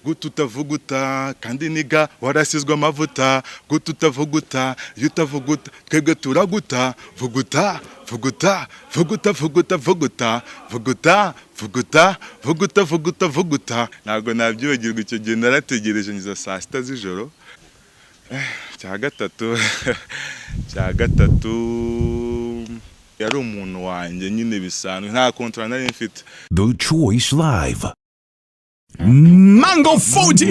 Gute utavuguta kandi niga warasizwe amavuta? Gute utavuguta? Iyo utavuguta twebwe turaguta. Vuguta, vuguta, vuguta, vuguta, vuguta, vuguta, vuguta, vuguta, vuguta, vuguta. Ntabwo nabyibagirwa. Icyo gihe narategereje ngeza saa 6 z'ijoro. Cya gatatu yari umuntu wanjye nyine bisanzwe, nta contrat nari mfite. The Choice Live. Mango 4G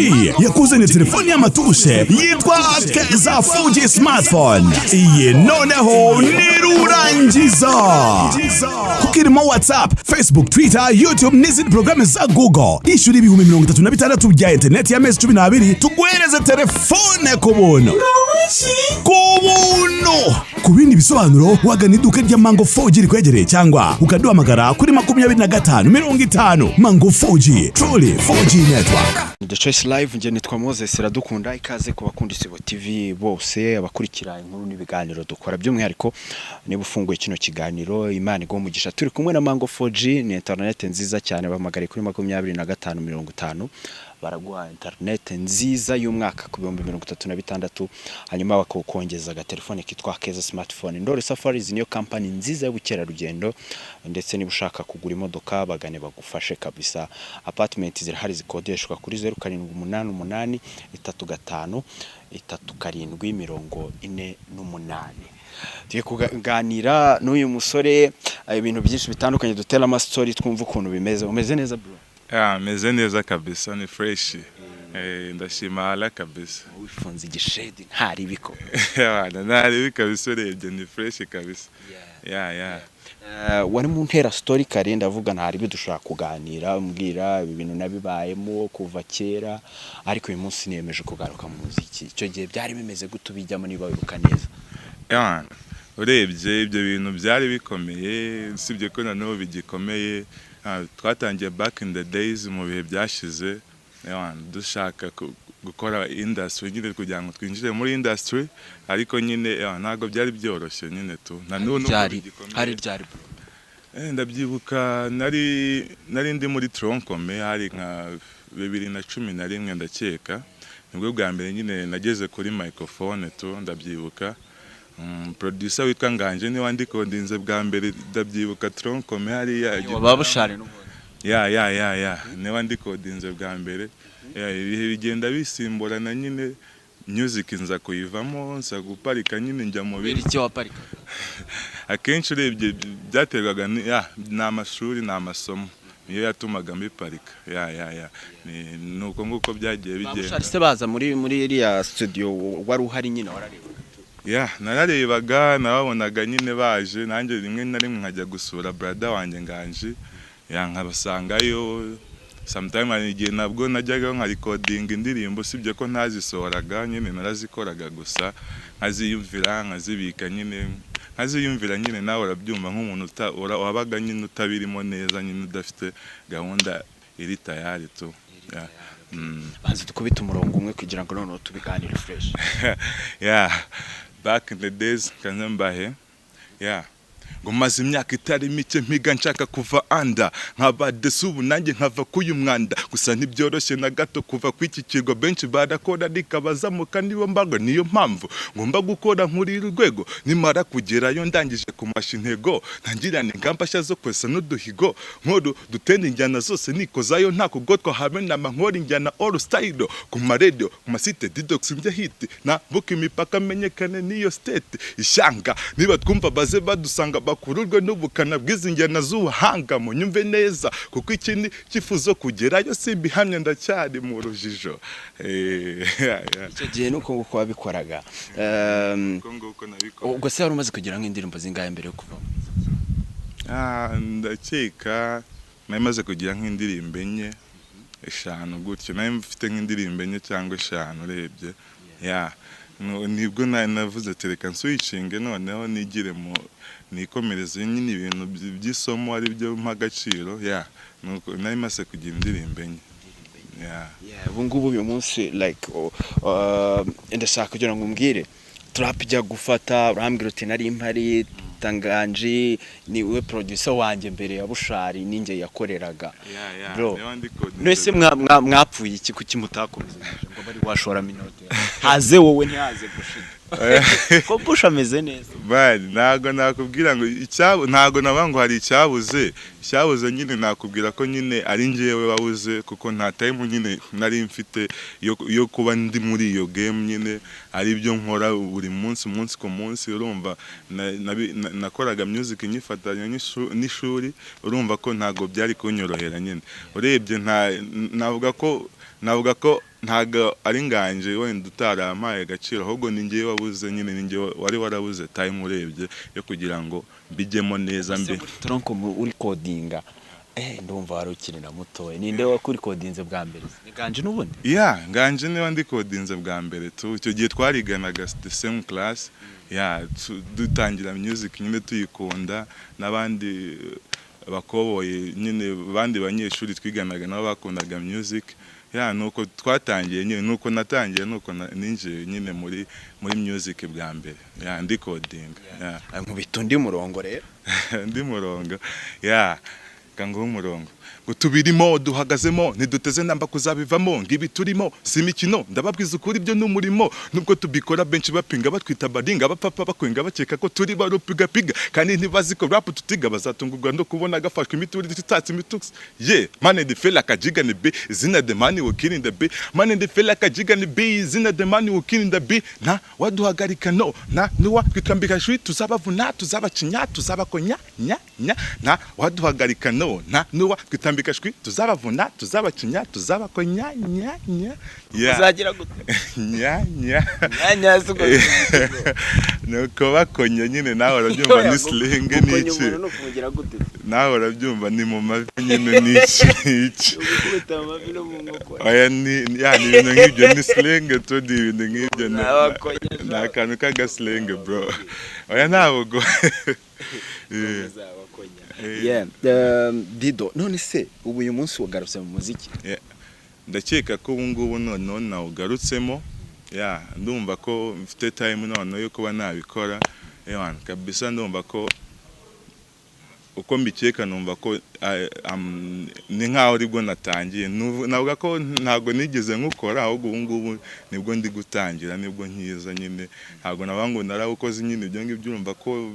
yakuzaniye telefoni y'amatushe yitwa Keza 4G smartphone. Iyi noneho nirurangiza kuko irimo WhatsApp, Facebook, Twitter, YouTube n'izindi porogaramu za Google. Ishyura 36,000 bya interineti y'amezi 12, tuguhereze telefone ku buntu, ku buntu. Ku bindi bisobanuro wagana iduka rya Mango 4G rikwegereye cyangwa ukaduhamagara kuri 25 50. Mango 4G, truly 4G network. The Choice Live, njye nitwa Moses Iradukunda. Ikaze ku bakunda Isibo TV bose, abakurikira inkuru n'ibiganiro dukora, by'umwihariko niba ufunguye kino kiganiro, Imana iguhe umugisha. Turi kumwe na Mango 4G, ni internet nziza cyane. Bahamagare kuri 25 50, baraguha internet nziza y'umwaka ku 36,000, hanyuma bakawukongeza agatelefone kitwa Keza smartphone. Ndore Safaris niyo company nziza y'ubukerarugendo, ndetse niba ushaka kugura imodoka bagane bagufashe kabisa. Apartment zirahari zikodeshwa kuri 0788 35 37 48. Tugiye kuganira n'uyu musore ibintu byinshi bitandukanye, dutera amastori, twumva ukuntu bimeze. Umeze neza, bro? Yeah, meze neza kabisa, ni fresh. Ndashima Allah kabisa. Wifunze igishedi, ntari biko. Bana, ntaribi kabisa, urebye ni fresh kabisa. Yeah. Wari mu ntera story kare, ndavuga ntari dushobora kuganira, umbwira ibi bintu nabibayemo kuva kera, ariko uyu munsi niyemeje kugaruka mu muziki. Icyo gihe byari bimeze gute ubijyamo, niba wibuka neza? Yeah, urebye ibyo bintu byari bikomeye, usibye ko na n'ubu bigikomeye. Twatangiye back in the days, mu bihe byashize. Yeah, dushaka gukora industry nyine kugira ngo twinjire muri industry, ariko nyine yeah, ntabwo byari byoroshye nyine tu, na n'ubu nubwo Byari bigikomeye. Hari ryari, bro? Ndabyibuka nari ndi muri tronc commun, hari nka 2011 ndakeka, nibwo bwa mbere nyine nageze kuri microphone tu. Ndabyibuka producer witwa Nganje niwe wandikodinze bwa mbere, ndabyibuka tronc commun hariya. Waba bushare n'ubundi? Yeah, niwe wandikodinze bwa mbere. Yeah, ibihe bigenda bisimburana nyine, music nza kuyivamo, nza guparika nyine, njya mu Kubera bindi. Icyo waparika? Akenshi urebye byaterwaga ni amashuri, ni amasomo niyo yatumaga mbiparika. Yeah, ni uko nguko byagiye bigenda. Bushare se baza muri iriya studio, wari uhari nyine, wararebaga? Yeah, nararebaga, nababonaga nyine baje, nanjye rimwe na rimwe nkajya gusura brother wanjye Nganji, yeah, nkabasangayo. Sometime hari igihe nabwo najyaga nkarikodinga indirimbo, usibye ko ntazisohoraga nyine, narazikoraga gusa nkaziyumvira, nkazibika nyine, nkaziyumvira nyine. Nawe urabyumva nk'umuntu wabaga nyine utabirimo neza nyine, udafite gahunda iri tayari tu. Yeah. Banza dukubite umurongo umwe kugira ngo noneho tubiganire fresh. Yeah, back in the days, kanze mbahe. Yeah, ngo maze imyaka itari mike mpiga nshaka kuva anda nkaba desi, ubu nanjye nkava k'uyu mwanda, gusa ntibyoroshye na gato kuva ku iki kirwa. Benshi barakora ariko abazamuka nibo mbago, niyo mpamvu ngomba gukora nkuri urwego. Nimara kugerayo ndangije kumasha intego, ntangirane ingamba nshya zo kwesa n'uduhigo, nkuru dutenda injyana zose nikozayo nta kugotwa habe nama, nkora injyana all style ku maredio, ku masite didox, njya hit nambuka imipaka menyekane n'iyo state ishyanga. Niba twumva baze badusanga, bakururwe n'ubukana bw'izi njyana z'ubuhanga. Munyumve neza kuko iki ni cyifuzo, kugerayo simbihamya, ndacyari mu rujijo. Yeah. Icyo gihe nuko nguko wabikoraga. Uko nguko nabikora. Ubwo se wari umaze kugira nk'indirimbo zingahe mbere yo kuva? Ndakeka nari maze kugira nk'indirimbo enye, eshanu gutyo, nari mfite nk'indirimbo enye cyangwa eshanu urebye. Yeah, nibwo nari navuze ati reka nswicinge noneho nigire mu nikomereze nyine ibintu by'isomo ari byo mpa agaciro. Yeah, nuko nari maze kugira indirimbo enye. Yeah. Yeah, ubu ngubu uyu munsi like oh, ndashaka kugira ngo umbwire trap ijya gufata, urambwira uti nari mpari. Banyita Nganji, ni we producer wanjye mbere ya Bushari, ninjye yakoreraga. Yeah, Bro, niwe wandikodinze. Mwese mwapfuye iki? Kuki mutakomeza ngo bari washoramo inote, haze wowe ntihaze Bushali, ko Bush ameze neza? Bari ntago nakubwira ngo icyabo, ntago navuga ngo hari icyabuze. Icyabuze nyine nakubwira ko nyine ari njyewe wabuze, kuko nta time nyine nari mfite yo kuba ndi muri iyo game nyine, ari byo nkora buri munsi, umunsi ku munsi. Urumva nakoraga music nyifatanya n'ishuri, urumva ko ntago byari kunyorohera nyine. Urebye nta navuga ko ntago ari Nganje wenda utarampaye agaciro, ahubwo ni njyewe wabuze nyine, ni njyewe wari warabuze time urebye yo kugira ngo mbijyemo neza Ese mbi. Muri tronc uri kodinga, ndumva wari ukiri na mutoya, ninde wakurikodinze bwa mbere? Ni Nganje n'ubundi? Yeah, Nganje niba ndikodinze bwa mbere tu. Icyo gihe twariganaga the same class. Yeah, dutangira music nyine tuyikunda n'abandi bakoboye nyine, abandi banyeshuri twiganaga nabo bakundaga music. Yeah, nuko twatangiye nyine, nuko natangiye, nuko ninjiye nyine muri music bwa mbere. Yeah, ndikodinga, yeah. Nkubita undi murongo rero. Ndi murongo, yeah, kanguhe umurongo ngo tubirimo, duhagazemo, ntiduteze namba kuzabivamo, ngo ibi turimo si imikino, ndababwiza ukuri ibyo ni umurimo. Nubwo tubikora benshi bapinga, batwita baringa, abapapa bakwenga, bakeka ko turi barupigapiga, kandi ntibazi ko rap tutiga. Bazatungurwa no kubona gafashwe imituri tutatse imituks. Yeah, man, the feel like a jiga ni b izina, the money will kill in the b man, the feel like a jiga ni b izina, the money will kill in the b. Na waduhagarika no na nuwa twitambika shwi, tuzabavuna, tuzabacinya, tuzabakonya nya nya. Na waduhagarika no na nuwa twitambika shwi, tuzabavuna, tuzabacinya, tuzabakonya nya nya. Yeah. Uzagira gute? Nya nya. Nyanya si uko? Nuko bakonya nyine, nawe urabyumva, ni slang. Gukonya Ni iki? umuntu ni ukumugira gute? Nawe urabyumva, ni mu mavi nyine, ni iki iki. Ugukubita mu mavi no mu nkokora? Oya, ni ya ni ibintu nk'ibyo, ni slang tu, ni ibintu nk'ibyo, Nabakonya. Ni akantu k'agaslang, bro. Oya, ntabwo. Uzabakonya. Eh. Yeah, Dido, none se ubu uyu munsi wagarutse mu muziki? Ndakeka ko ubu ngubu noneho nawugarutsemo. Yeah, ndumva ko mfite time noneho yo kuba nabikora. Ewana kabisa, ndumva ko uko mbikeka, numva ko ni nkaho aribwo natangiye. Navuga ko ntabwo nigeze nkukora, ahubwo ubu ngubu nibwo ndi gutangira, nibwo nkiza nyine. Ntabwo navuga ngo narawukoze nyine ibyo ngibyo, urumva ko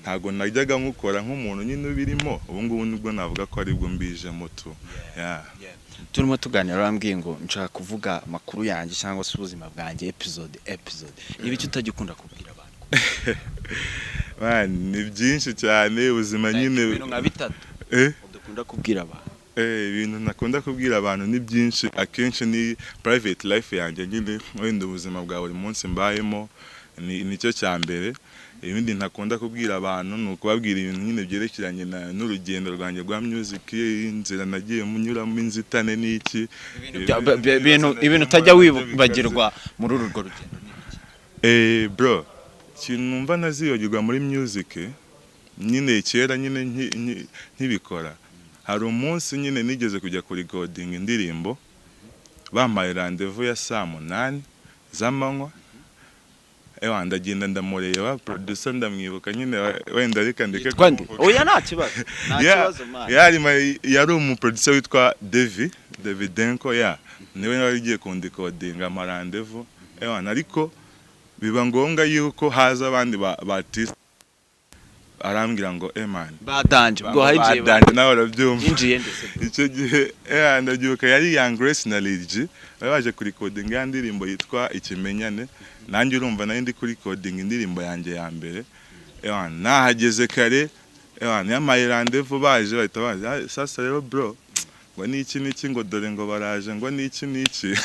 ntabwo najyaga nkukora nk'umuntu nyine ubirimo. Ubu ngubu nibwo navuga ko aribwo mbijemo tu, yeah. Turimo tuganira urambwiye ngo nshaka kuvuga amakuru yanjye cyangwa se ubuzima bwanjye episode episode. Ni ibiki utajya ukunda kubwira abantu? Man, ni byinshi cyane ubuzima nyine. Ibintu nka bitatu udakunda kubwira abantu. Ibintu ntakunda kubwira abantu ni byinshi. Akenshi ni private life yanjye nyine, wenda ubuzima bwa buri munsi mbayemo, ni nicyo cya mbere. Ibindi ntakunda kubwira abantu ni ukubabwira ibintu nyine byerekeranye n'urugendo rwanjye rwa music, inzira nagiye munyuramo, inzitane n'iki. Ibintu utajya wibagirwa muri urwo rugendo ni ibiki? Bro, ikintu numva ntazibagirwa muri music nyine, kera nyine nkibikora, hari umunsi nyine nigeze kujya kurikodinga indirimbo, bampaye rendez-vous ya saa 8 z'amanywa. Ewa, ndagenda ndamureba producer, ndamwibuka nyine, wenda reka ndeke Yitwa nde? kumuvuga. Oya, nta kibazo, nta kibazo, man. Yari umuproducer witwa Devi Davidenko. Ya, niwe wari ugiye kundikodinga amarandevu. Ewa, ariko biba ngombwa yuko haza abandi ba artiste, arambwira ngo man badanje ubwo hagiye badanje, nawe urabyumva. Yinjiye ndetse? Icyo gihe ndabyibuka yari Young Grace na Lil G, bari baje kurikodinga ya ndirimbo yitwa Ikimenyane. Nanjye urumva nari ndi kurikodinga indirimbo yanjye ya mbere. Nahageze kare, yampaye rendez-vous, baje bahita baza: "Ah, sasa rero bro, ngo niki niki, ngo dore ngo baraje, ngo niki niki,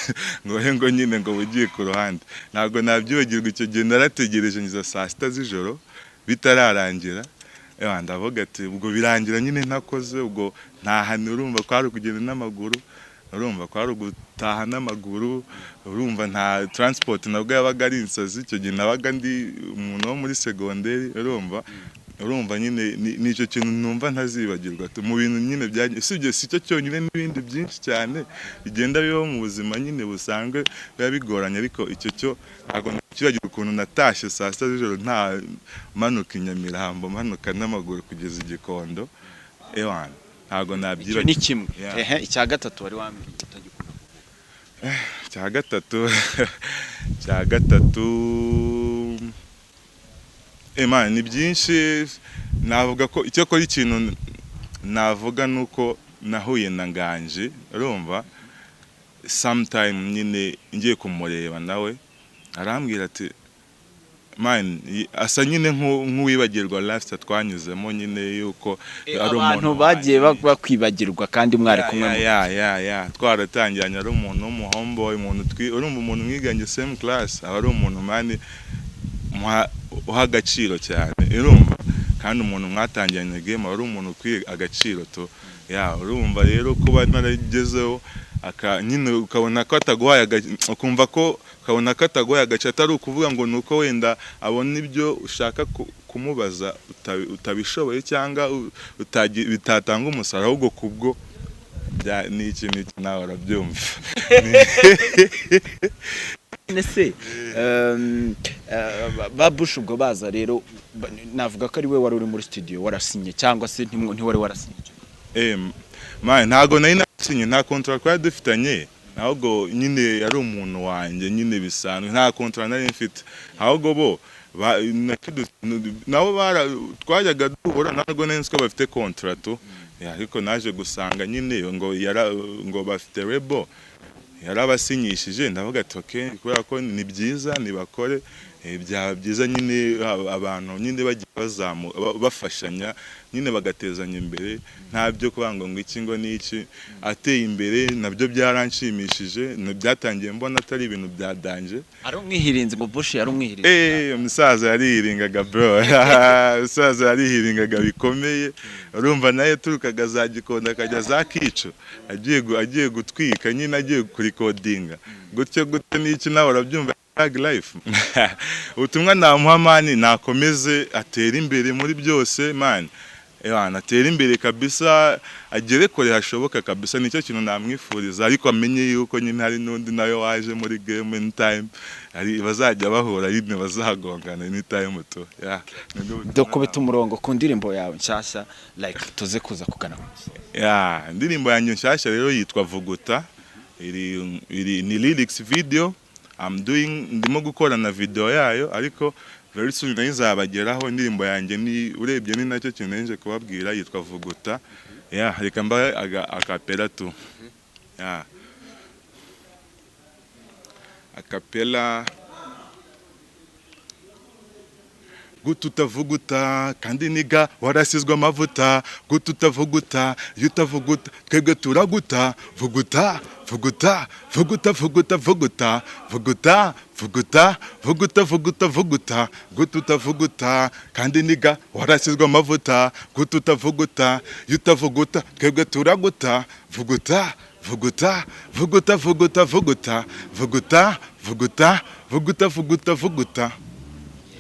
ngo he, ngo nyine ngo bugiye ku ruhande." Ntabwo nabyibagirwa, icyo gihe narategereje ngeza saa 6 z'ijoro bitararangira. Ndavuga ati ubwo birangira nyine ntakoze, ubwo ntahane. Urumva kwari ukugenda n'amaguru, urumva kwari ugutaha n'amaguru, urumva nta transport, nabwo yabaga ari insazi. Icyo gihe nabaga ndi umuntu wo muri segonderi, urumva. Urumva nyine ni icyo kintu numva ntazibagirwa mu bintu nyine byagiye, usibye si cyo cyonyine, n'ibindi byinshi cyane bigenda bibaho mu buzima nyine busanzwe biba bigoranye, ariko icyo cyo ntabwo nakibagirwa, ukuntu natashye saa 6 z'ijoro, nta manuka i Nyamirambo, manuka n'amaguru kugeza i Gikondo. Ewana, ntabwo Icyo nabyibagirwa. Ni kimwe. Yeah. Ehe, icya gatatu wari wambwiye utagikunda kuvuga. Cya gatatu, man, ni byinshi. Navuga ko icyakora ikintu navuga ni uko nahuye na Nganji. Urumva, sometime nyine ngiye kumureba, nawe arambwira ati: "Man," asa nyine nk'uwibagirwa lifestyle twanyuzemo nyine, yuko ari Abantu umuntu bagiye wanjye. Bakwibagirwa kandi mwari kumwe Ya, twaratangiranye, ari umuntu w'umuhomeboy, umuntu urumva, umuntu mwiganye same class aba ari umuntu, man, uha agaciro cyane. Urumva kandi umuntu mwatangiranye game aba ari umuntu ukwiye agaciro tu. Ya, urumva rero kuba naragezeho aka nyine ukabona ko ataguhaye ukumva ko ukabona ko ataguhaye agaciro, atari ukuvuga ngo ni uko wenda abona ibyo ushaka kumubaza utabishoboye cyangwa bitatanga umusaruro, ahubwo kubwo ni iki n'iki, nawe urabyumva. None se ba Bush ubwo baza rero, navuga ko ari we wari uri muri studio warasinye, cyangwa se ntiwari warasinye icyo gihe? Man, ntago nari nasinye, nta contract twari dufitanye, ahubwo nyine yari umuntu wanjye nyine bisanzwe, nta contract nari mfite. Ahubwo bo nabo twajyaga duhura, ntabwo nari nzi ko bafite contract. Ya, ariko naje gusanga nyine ngo ngo bafite label yarabasinyishije. Ndavuga ati: "Okay," kubera ko ni byiza nibakore. Byaba byiza nyine abantu nyine bagiye bafashanya nyine, bagatezanya imbere, nta byo kuvuga ngo iki ngo n'iki. Ateye imbere nabyo byaranshimishije, byatangiye mbona atari ibintu bya danger. Ari umwihirinzi, ngo Bush yari umwihirinzi. Umusaza yarihiringaga, bro, umusaza yarihiringaga bikomeye. Urumva nawe yaturukaga za Gikondo akajya za Kico, agiye gutwika nyine, agiye kurikodinga gutyo gutyo n'iki, nawe urabyumva, thug life. Ubutumwa namuha, man, nakomeze atere imbere muri byose, man. Ewana, atere imbere kabisa, agere kure hashoboka kabisa, nicyo kintu namwifuriza. Ariko amenye yuko nyine hari n'undi nawe waje muri game anytime, hari bazajya bahura nyine, bazagongana anytime tu. Yeah, nibwo butumwa. Dukubita umurongo ku ndirimbo yawe nshyashya, like tuze kuza kugana ku musozo. Ya, indirimbo yanjye nshyashya rero yitwa Vuguta. Iri ni lyrics video I'm doing, ndimo gukora na video yayo, ariko very soon nayo izabageraho. Indirimbo yanjye ni urebye ni nacyo kintu nje kubabwira, yitwa Vuguta. Ya, reka mbahe acapella tu. Ya, acapella. Guta utavuguta kandi niga warasizwe amavuta, guta utavuguta, iyo utavuguta twebwe turaguta. Vuguta, vuguta, vuguta, vuguta, vuguta, vuguta, vuguta, vuguta, vuguta, vuguta. Guta utavuguta kandi niga warasizwe amavuta, guta utavuguta, iyo utavuguta twebwe turaguta. Vuguta, vuguta, vuguta, vuguta, vuguta, vuguta, vuguta, vuguta, vuguta, vuguta.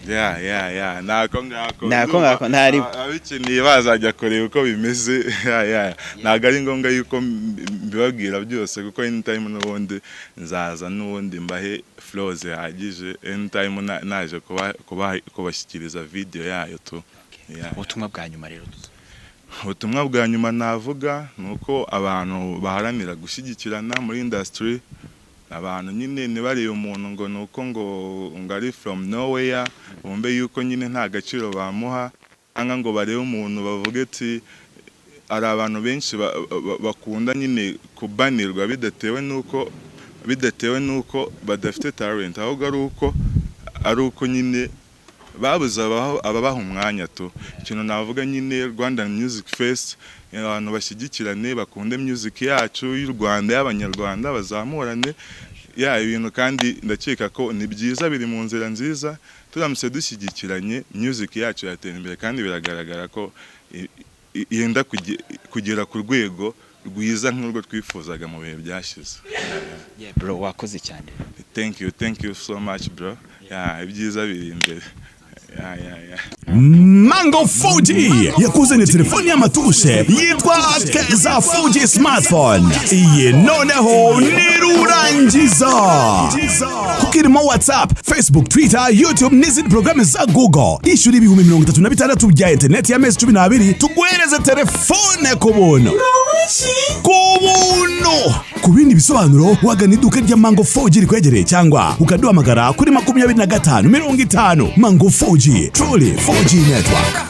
Ya, nako ngako. Nako ngako, ntari- Abikeneye bazajya kureba uko bimeze. Ya, ntabwo ari ngombwa yuko mbibabwira byose, kuko anytime n'ubundi nzaza, n'ubundi mbahe flow zihagije anytime naje kubashyikiriza video yayo tu. Yeah. Ubutumwa bwa nyuma rero. Ubutumwa bwa nyuma navuga ni uko abantu baharanira gushyigikirana muri industry. Abantu nyine ntibarebe umuntu ngo ni uko ngo ari from nowhere, bumve yuko nyine nta gaciro bamuha, cyangwa ngo barebe umuntu bavuge ati hari abantu benshi bakunda nyine kubanirwa bidatewe n'uko badafite talent, ahubwo ari uko nyine babuze ababaha umwanya tu. Ikintu navuga nyine, Rwandan Music Fest, abantu bashyigikirane, bakunde music yacu y'u Rwanda, y'Abanyarwanda, bazamurane. Ya, ibintu kandi ndakeka ko ni byiza, biri mu nzira nziza. Turamutse dushyigikiranye, music yacu yatera imbere, kandi biragaragara ko yenda kugera ku rwego rwiza nk'urwo twifuzaga mu bihe byashize. Yeah bro, wakoze cyane. Thank you, thank you so much, bro. Yeah, ibyiza biri imbere. Yeah. Mango 4G yakuzaniye telefoni y'amatushe yitwa Keza 4G smartphone. Iyi noneho ni rurangiza kuko irimo WhatsApp, Facebook, Twitter, YouTube n'izindi porogaramu za Google. Ishyura 36,000 bya interineti y'amezi 12, tuguhereze telefone ku buntu, ku buntu. Ku bindi bisobanuro wagana iduka rya Mango 4G rikwegereye cyangwa ukaduhamagara kuri 25 50. Mango 4G, truly 4G network.